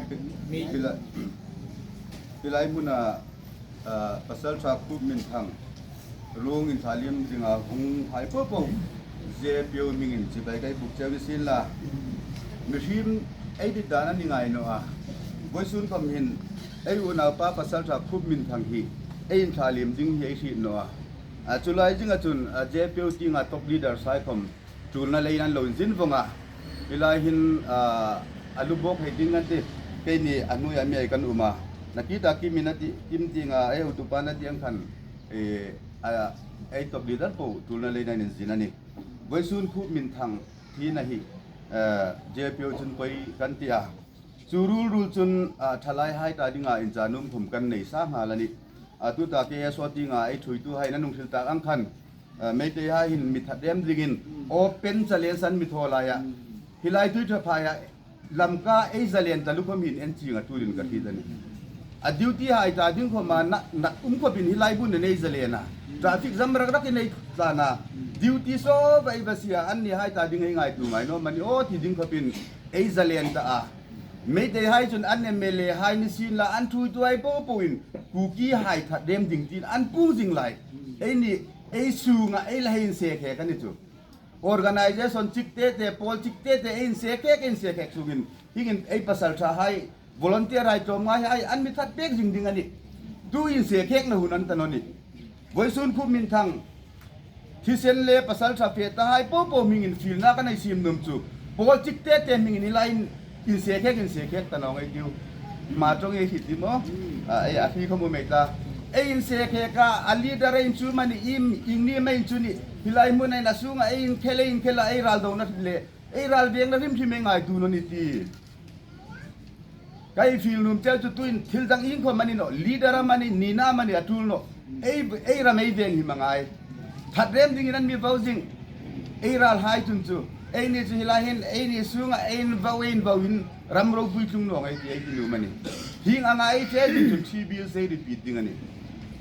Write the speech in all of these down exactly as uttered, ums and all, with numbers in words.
Hilai, hilai muna, ah, Pasaltha Khupminthang Rung in thalim dinga hung hai popo J P U mingin chibai kai buk cheu sin la. Mihrim ei dit dan a ni ngai no a. Voisun khom hin ei unaupa Pasaltha Khupminthang hi ei in thalim ding hi ei hriet no a. A, chulai dinga chun, a, J P U tinga top leader sai khom tulna lei nan lo in zin vonga. Hilai hin, a, a lubok hei ding kan ti, keini a nuia mi ei kan um a. Nakita Kim in ati, Kim tinga ei utupa nati ang khan, e, a, ei top leader po tulna lei nan in zin a ni. Voisun Khupminthang thina hi, a, J P U chun koi kan ti a. Chu rul rul chun, a, thalai hai ta dinga in cha num khum kan nei sa nga la ni. A, tuta K S O tinga ei thuitu hai na nung thil ta ang khan, a, Meitei hai hin mi that dem dingin open challenge an mi tho lai a. Hilai Tuitha phai a Lamka ei zalen ta lu khom hin en chinga turin ka thi ta ni. A duty hai ta ding khom a na, na um khom in hilai bun nei zalen a. Traffic jam rak rak in ei tlan a. Duty so vai va sia an ni hai ta ding ei ngaitu ngai no mani o ti ding khom in ei zalen ta a. Meitei hai chun an M L A hai ni sin la an thuitu hai popo in Kuki hai that dem ding tin an pu jing lai. Eini, ei sunga ei la hin se khe kan ni chu. Organization chik tete, pol chik tete, ei in se khe, ei in se khe sungin. Hingin ei Pasaltha hai, volunteer hai, chom ngai hai, an mi that pek jing ding a ni. Tu in se khe na hun an ta no ni. Voisun Khupminthang thisen le Pasaltha fe ta hai popo mingin filna kan ei sim num chu. Pol chik tete mingin hilai in, in se khe, in se khe ta no ngai tiu. Ma chong ei hit di mo. A, ei a khi khomu mei ta. Ei in se khe ka, a leader ei in chu mani im, ing ni mei in chu ni. Hilai mun ei na sunga ei in khe le, in khe la ei ral do na le. Ei ral veng na rim rim ei ngaitu no ni ti. Kai fil num cheu chu tuin thil dang ing kho mani no, leader a mani, nina mani a tul no. Ei, ei ram ei veng hi mangai. That rem dingin an mi vau jing. Ei ral hai chun chu. Eini chu hilai hin, eini sunga, ei in vau, ei in vau hin, ram ro pui tlung no ngai ti ei ti nu mani. Hing anga ei che ding chun T B sei repeat ding a ni.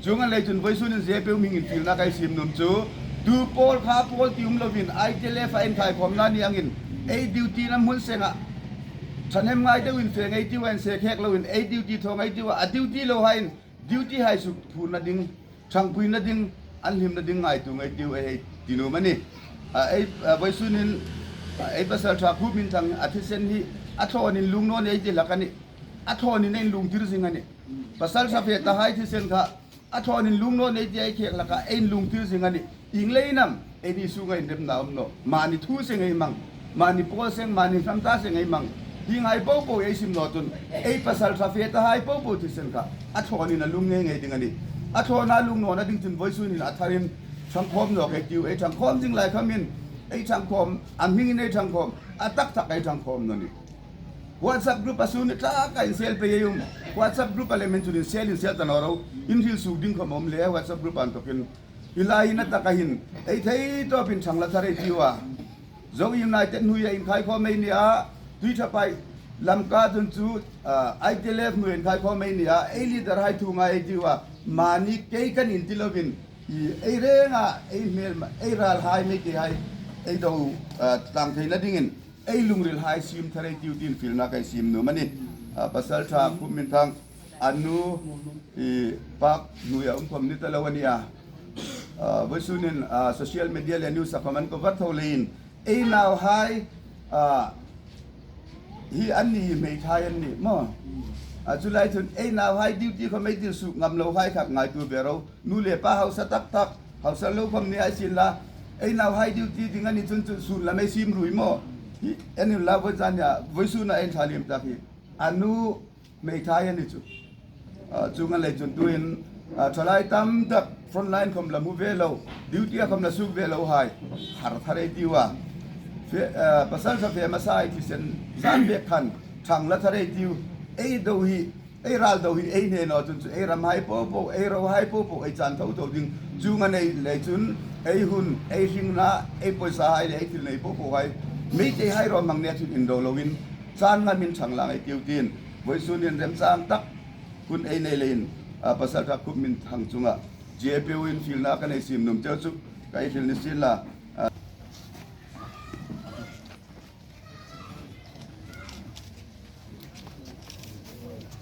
Chunga lei chun voisun in J P U mingin filna kai sim num chu. Tu pol kha pol ti um lovin, I T L F a in khai khom na ni angin. Ei duty nam hun senga. Thanem ngai deuh in fe ngai tiu in se khek lovin, ei duty tho ngai tiu a, a duty lo hai in, duty hai su phun na ding, thangpui na ding, an hlim na ding ngai tu ngai tiu ei hei ti nu mani. A, ei, a, voisun in, a, ei Pasaltha Khupminthang a thisen hi, a thon in lung no nei ti lak a ni. A thon in ei lung tir jing a ni. Pasaltha fe ta hai thisen kha, a thon in lung no nei ti ei khek laka, ei lung tir jing a ni. Ing lei nam, eini sunga in dem na um no. Mani thu seng ei mang. Mani pol seng, mani samta seng ei mang. Hing hai popo ei sim no chun. Ei Pasaltha fe ta hai popo thisen kha. A thon in a lung ngei ngei ding a ni. A thon a lung no na ding chun voisun in a thar in thang khom no kei tiu. Ei thang khom jing lai khamin. Ei thang khom, a ming in ei thang khom. A tak tak ei thang khom no ni. WhatsApp group a sun ni tla ka in sel pe ye um. WhatsApp group a le men chu in sel in sel ta no ro. In thil su ding khom om le WhatsApp group an tokin. Hilai in a taka hin. Ei thei to pin thang la thar ei tiu a. Zo United hnui a in khai khom ei ni a. Tui thapai. Lamka chun chu, a, I T L F hnui in khai khom ei ni a. Ei leader hai thu ngai ei tiu a. Mani kei kan in ti lovin. I, ei renga, ei hmel ma, ei ral hai, mei kei hai. Ei do, a, tang thei na dingin. Ei lungril hai sim thar ei tiu tin filna kai sim nu mani. A, Pasaltha Khupminthang a nu, i, pak nuia um khom ni ta lo a ni a. A, voisun in, a, social media le news a khom an ko vat tho le in. Ei nau hai, a, hi an ni mei thai an ni mo. A, chulai chun ei nau hai duty khom ei dil su ngam lo hai khak ngai tu ve ro. Nu le pa hausa tak tak, hausa lo khom ni ai sin la. Ei nau hai duty ding a ni chun chun sun la mei sim rui mo. Hi, en in la voi zan ya, voisun a en thalim tak hi. A nu mei thai a ni chu. A, chunga lei chun tuin, a, thalai tam tak front line khom la mu ve lo, duty a khom la suk ve lo hai. Har thar ei tiu a. Fe, a, Pasaltha fe masa ei thisen, zan ve khan, thang la thar ei tiu. Ei do hi, ei ral do hi, ei ne no chun chu, ei ram hai popo, ei ro hai popo, ei chan tho tho ding. Chunga nei lei chun, ei hun, ei hringna, ei poisa hai le, ei thil nei popo hai. Meitei hai ro mang ne chun in do lo in, chan ngam in thang lang ei tiu tin. Voisun in remchang tak, hun ei nei le in, a, Pasaltha Khupminthang chunga. J P U in filna kan ei sim num cheu chu, kai fil ni sin la.